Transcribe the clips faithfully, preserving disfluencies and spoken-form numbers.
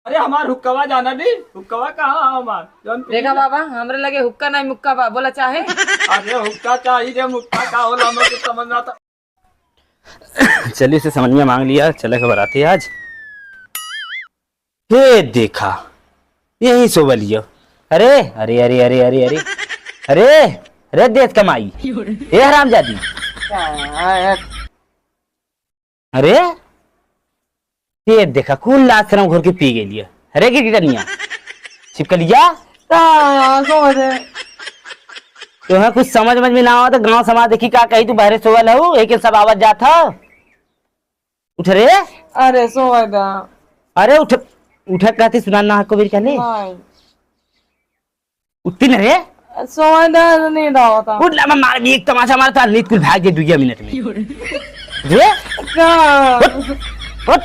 अरे हमार हुक्कावा जाना दी, हुक्कावा कहाँ है हमार? जौन पी देखा बाबा, हमरे लगे हुक्का नहीं मुक्का बा, बोला चाहे। अरे हुक्का चाही रे, मुक्का का होला, हमरे कुछ समझ ना आता। चलिए, से समझिया मांग लिया, चले के बराती आज। हे देखा, यही सोवलियो। अरे, अरे, अरे, अरे, अरे, अरे, अरे, अरे, देत कमाई। ए हरामजादी। अरे, ये देखा, कुल लाज शरम घोर के पी गई लिया। अरे, गिरगिटनिया, छिपकलिया। का, का समझ है? तोहे कुछ समझ, समझ में ना आवा तो गांव समाज देखी का कही, तू बाहरे सोवल हऊ, एक सब आवत जात ह। उठ रे। अरे, सोए दा। अरे, उठ, उठे कहती सुना ना को बेर कहले। नहीं। उठती न रे। सोए दा, नींद आवता। उठ ना, मैं मार एक तमाचा मारता, नींद कुल भाग जे दुइया मिनट में। रे? का? उठ, उठ।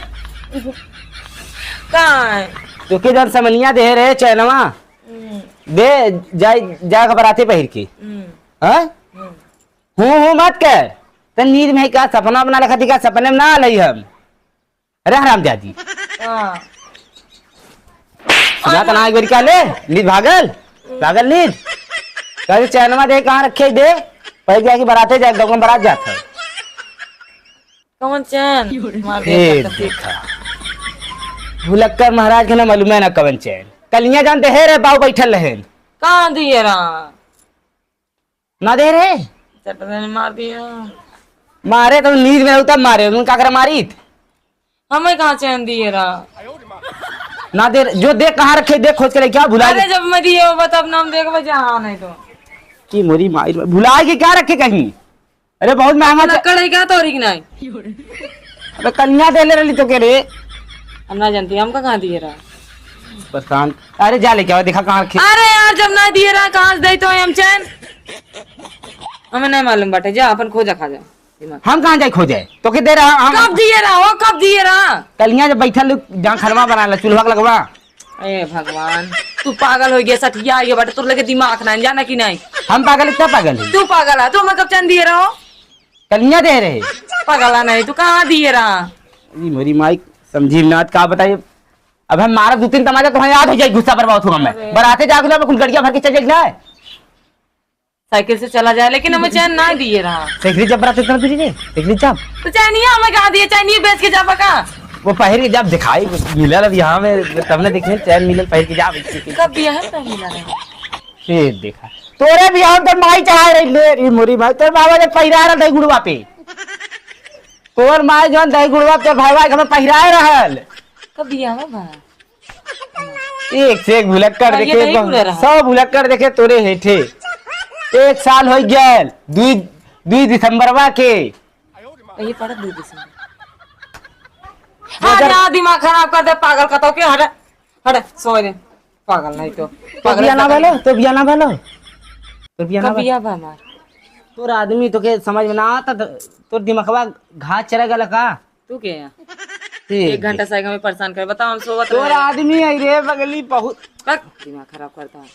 का है? तो के जन समनिया दे रहे चैनवा। हम्म। दे, जाए, जाए के बराते पहिर के। हम्म। हाँ? हम्म। हूँ, हूँ मत कर। त नींद में का सपना बना लेखा थी का? सपने में ना आलई हम। अरे हरामजादी। हाँ। सुना त ना एक बारी कहले, नींद भागल? भागल नींद? कहे चैनवा दे कहाँ रखे दे? पहले जाके बराते जाए, गाँव में बरात जात है। कौन चैन? मार ए दिया। देखा। भुलक्कर महाराज के ना मालूम है ना कवन चैन। कलिया जानते है रे, बाऊ बैठल रहे। कहाँ दिए रहा? ना दे रे। चटकन मार दिया। मारे तो नींद में रहू तब मारे, उनका कर मारीत। हमें कहाँ चैन दिए रहा? ना दे रे, जो दे कहाँ रखे, दे खोज के लेके आ, भुला अरे गए। जब मैं दिए होगा तब नाम देख बजा, हाँ नहीं तो। की मोरी माई रे, भुला के क्या रखे कहीं? अरे बहुत महंगा चा- लक्कड़ है क्या तोरी की नहीं? अबे कन्या देले रहली तो के रे। हम ना जानती, हमका कहाँ दिए रहा? परेशान। अरे जा लेके आओ, देखा कहाँ रखे। अरे यार, जब ना दिए रहा, कहाँ से दे तो हम चैन? हमें नहीं मालूम बाटे, जा अपन खोजा खा जा। दिमाग। हम कहाँ जाए खोजे? तो के दे रहा हम? कब दिए रहा हो, कब दिए रहा? कलिया जब बैठल जहाँ खनवा बना ला, चूल्हा के लगवा। ए भगवान, तू पागल हो गया, सठिया ये बाटे, तोर लगे दिमाग नहीं, जाना कि नहीं? हम पागल, इतना पागल है? तू पागल है, तू हमें कब चैन दिए रहो? कलिया दे रहे। पागल है नहीं, तू कहाँ दिए रहा? ई मोरी माई, समझी ना, का बताइए। अब हम मारा दो तीन तमाचा, तो याद हो जाए, गुस्सा पर बहुत हुआ मैं। अरे। बराते जाके ना, कुल गड़िया भर के चल जाए। साइकिल से चला जाए, लेकिन हमें चैन ना दिए रहा। साइकिल जब बराते इतना दूरी रे, साइकिल जब। तो चैनिया हमें कहाँ दिए, चैनिया बेच के जाबा का? वो पहिर के जब दिखाई, मिलल अब यहाँ में, तब ने देखे, चैन मिलल, पहिर के जाब। कब दिया है, कब मिला है? फिर देखा, तोरे भी हम तो माई चढ़ाए रही ले, रे मोरी माई, तोर बाबा जब पहिरा रहा दही गुड़वा पे, तोर माई जौन दही गुड़वा पे भाईवा के हमें पहिराए रहल। कब दिया है बा? एक से एक भुलक्कड़ हाँ, ये देखे, तो ही एकदम पूरा रहा। सब भुलक्कड़ देखे तोरे हेठे। एक साल हो गयल, दुई, दुई दिसंबरवा के। ये पड़त दुई दिसंबर। हाँ, जा दिमाग खराब कर दे, पागल कतौ के, हट, हट, सोए दे, पागल नहीं तो। तो पागल बिया ना कतौ। भेलो, तो बिया ना भेलो, तो बिया ना कब भेलो। बिया बा हमार? तोर आदमी तो के समझ में ना आता, तो, तोर दिमागवा घास चरा गला का? तू के है? ठीक एक घंटा है। से हमें परेशान करे, बताओ, हम सोवत तोर रहे। आदमी है रे बगली बहुत। बक, दिमाग खराब करता है।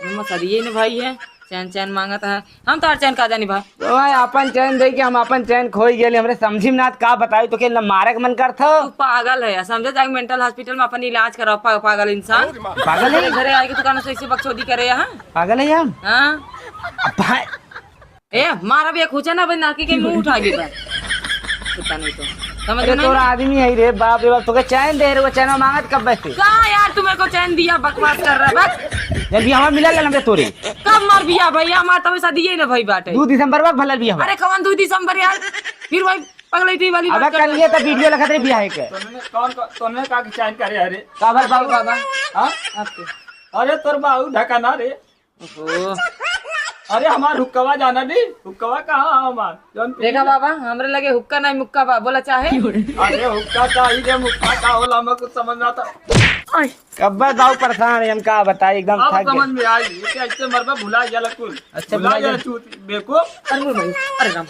हम सदिये न भाई है, चैन चैन मांगत है, हम तो हर चैन का जानी भाई। तो भाई अपन चैन दे के हम अपन चैन खोई गेली, हमरे समझी में ना का बताई तो के न मारे के मन करत हो। तू पागल है, समझे जाके मेंटल हॉस्पिटल में अपन इलाज कराओ, पा-, पागल इंसान। पागल है? घरे आए के दुकान से ऐसे बकचोदी करे यहाँ। पागल है हम? हाँ। अब भाई ए, मारा भी एक हुचा ना भाई, नाकी के मुंह उठा गई बा। कुत्ता नहीं तो। समझ अरे में तोरा नहीं? आदमी है रे, बाप रे बाप, तोके चैन दे रे, वो चैन मांगत कब बैठे? कहाँ यार, तू मेरे को चैन दिया, बकवास कर रहा है, बक। जब बियाह मिला ले हमरे तोरे। कब मार बिया भैया, हमार तब शादी ये ना भाई बाटे। दो दिसंबर में भला बियाह। अरे कौन दो दिसंबर यार? फिर वही पगलैती वाली अबे बात कर कल ये रहा तो वीडियो लगा दे बियाह के। तोने कौन, तोने का चैन करे अरे? का भाई बाबू बाबा? हाँ? आपके। अरे तोर बाबू ढका ना रे। ओहो। अरे हमार हुक्कावा जाना दी, हुक्कावा कहाँ है हमार? जौन पी देखा ले। बाबा, हमरे लगे हुक्का नहीं मुक्का बा, बोला चाहे। अरे हुक्का चाही रे, मुक्का का होला, हमें कुछ समझ ना आता। कब्बे दाऊ परेशान है, हम का बताई, एकदम अब थक गए। समझ में आई, ये क्या इससे मरबा भुला गया कुल। अच्छा, भुला भुला गया गया। चूत, बेवकूफ। अरे भाई, अरे राम।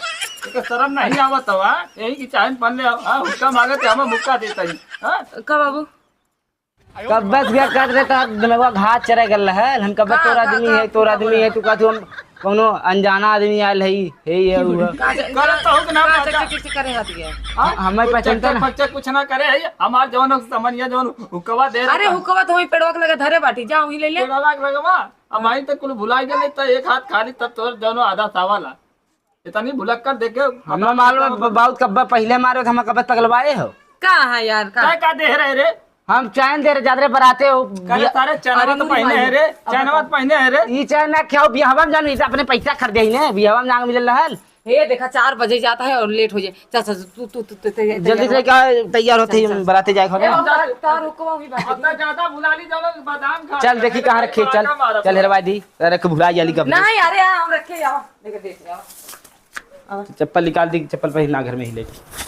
एक शर्म नहीं आवत हवा, यही की चाहे पन ले, हाँ, हुक्का मांगे थे, हमें मुक्का देता ही, हाँ? का बाबू? कब्बे से क्या कर रहे, तो दिमागवा घात चढ़े गल है। हम कब्बे का, तोर का, आदमी का, है, तोर का आदमी बोला? है, तू कहत हम कौनो अनजाना आदमी आयल है, हे ये हुआ। का च-, करत तो हो कि ना का पता? चक, चक, चक करे हाथ गया। हाँ? हमें कुछ पहचानता चक, ना। चक, चक कुछ ना करे है, हमार जौन हो समझिया जौन हुकवा दे अरे रहता। हुकवा तो वहीं पेड़वा के लगे धरे बाटी, जा वहीं ले ले। पेड़वा के लगवा, अब वहीं तक कुल भुलाई गए, तो एक हाथ खाली, तब तोर जौनो आधा सावाला। इतनी भुलक्कड़ देखे। हमें मालूम है, ब-, बहुत कब्बे पहले मारे, तो हम कब्बे पगलवाए हो। का है यार, का? तय का दे रहे रे? हम चैन दे रहे, जात रहे बराते हो। करे बिया- सारे चैनवा अरे तो मुड़ी पहने मारी। है रे, अब चैनवा बता। तो पहने है रे। ई चैन ना क्या बियाहवा में जान, ई तो अपने पैसा खरीदे ही ने, बियाहवा में जान मिलल रहल। हे देखा, चार बजे जाता है और लेट हो जाए। चल, चल, तू, तू, तू, तू, तैयार, जल्दी तैयार से हो। क्या तैयार होते चल, ही, चल। बराते जाए ए, खबर। हम तार, तार रुको, वहीं बात अब तो ज्यादा भुला ली, चलो, बादाम खा अब चल, देखी कहाँ रखे, चल, पटाखा मारा चल, पूरा। हेरवा दी, रख भुला जाली कब। नहीं, अरे, हाँ, हम रखे, आओ, लेके देख, आओ। चप्पल निकाल दी, चप्पल पहनना घर में ही लेके।